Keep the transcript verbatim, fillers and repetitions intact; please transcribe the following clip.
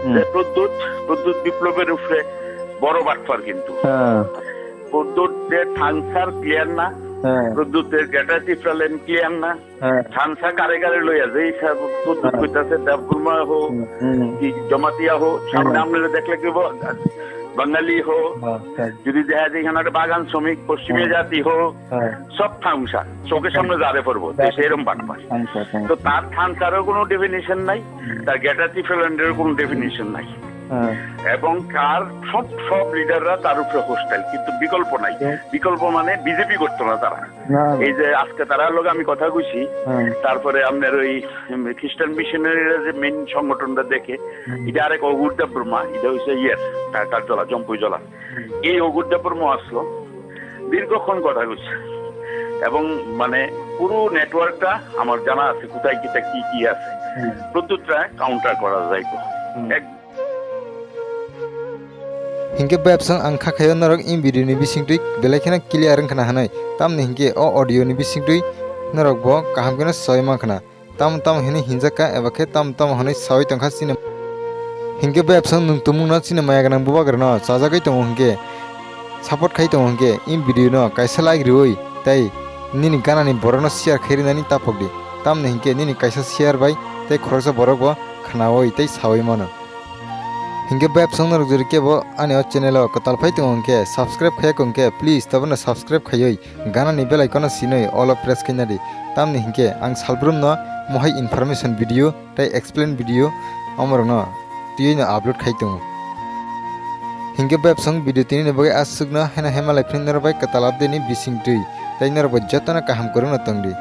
Hmm. যে প্রদ্যুৎ, প্রদ্যুৎ বিপ্লবের উপরে বড় বাটপার কিন্তু। হ্যাঁ। প্রদ্যুৎ যে থানসার ক্লিয়ার না, হ্যাঁ। প্রদ্যুতের গ্রেটার টিফরা ল্যান্ড ক্লিয়ার না, হ্যাঁ। থানসা কারে কারে লইয়া যে হিসাব প্রদ্যুৎ হ্যাঁ। কইতাছে, দেববর্মা হোক, হুম, হুম। কি জমাতিয়া হোক, সামনে হুম। আমরা দেখলে কি ব-, বাঙালি হোক, হ্যাঁ, হ্যাঁ। যদি দেখা যায় এখানে একটা বাগান শ্রমিক, পশ্চিমী হ্যাঁ। জাতি হোক, হ্যাঁ। সব থামসা, চোখের হ্যাঁ। সামনে দাঁড়ে পড়বো, হ্যাঁ। দেশে এরম বাটপার। থামসা, থামসা। তো তার থানসারও কোনো ডেফিনিশন নাই, হুম। তার গ্রেটার টিফরা ল্যান্ডেরও কোনো ডেফিনিশন নাই। হ্যাঁ। এবং তার সব, সব লিডাররা তার উপরে হোস্টাইল, কিন্তু বিকল্প নাই। হুম। বিকল্প মানে বিজেপি করতো না তারা। না, না। এই যে আজকে তারার লগে আমি কথা কইছি, হ্যাঁ। তারপরে আপনার ওই, উম, খ্রিস্টান মিশনারিরা যে মেইন সংগঠনটা দেখে, হুম। এটা আরেক অগুর দেববর্মা, এটা হইছে ইয়ের, কা-, কার জলা, জম্পুই জলা। হুম। এই অগুর দেববর্মা আসলো, দীর্ঘক্ষণ কথা কইছে। এবং মানে পুরো নেটওয়ার্কটা আমার জানা আছে, কোথায় কিতা কি কি আছে। হুম। প্রত্যেকটা কাউন্টার করা যাইতো। হুম। এক Hinkhe bebsong ang kha khaio norok in video ni bisingtwi belai kheno clear wngkhana hwnwi, tamni hinkhe o audio ni bisingtwi norok bo kaham kheno sawi mankhana, tamo tamo hwnwi hinjakha eba khe tamo tamo hwnwi sawi tongkha chini. Hinkhe bebsong nwng tumungno chini maya gwnang bubagrano chajagwi tongo hinkhe, support khai tongo hinkhe, in video no kaisa like riwi tei nini ganani borokno share khai rinani taphokdi, tamni hinkhe nini kaisa share bai tei khoroksa borok bo khnawi tei sawi mano. Hinkhe bebsong norok jori kebo ani o channel o kwtal phai tongo hinkhe, subscribe khaiya kho hinkhe, please tabukno subscribe khaiwi ganani bell icon no sinwi all o press khaina di. Tamni hinkhe ang salbrumno mohai information video tei explain video omorokno twiwi no upload khai tongo. Hinkhe bebsong video tini ni bagwi aswkno haino hai malai phini norok bai kwtal update ni bisingtwi tei norok bai jotono kaham kwrwngno tongdi.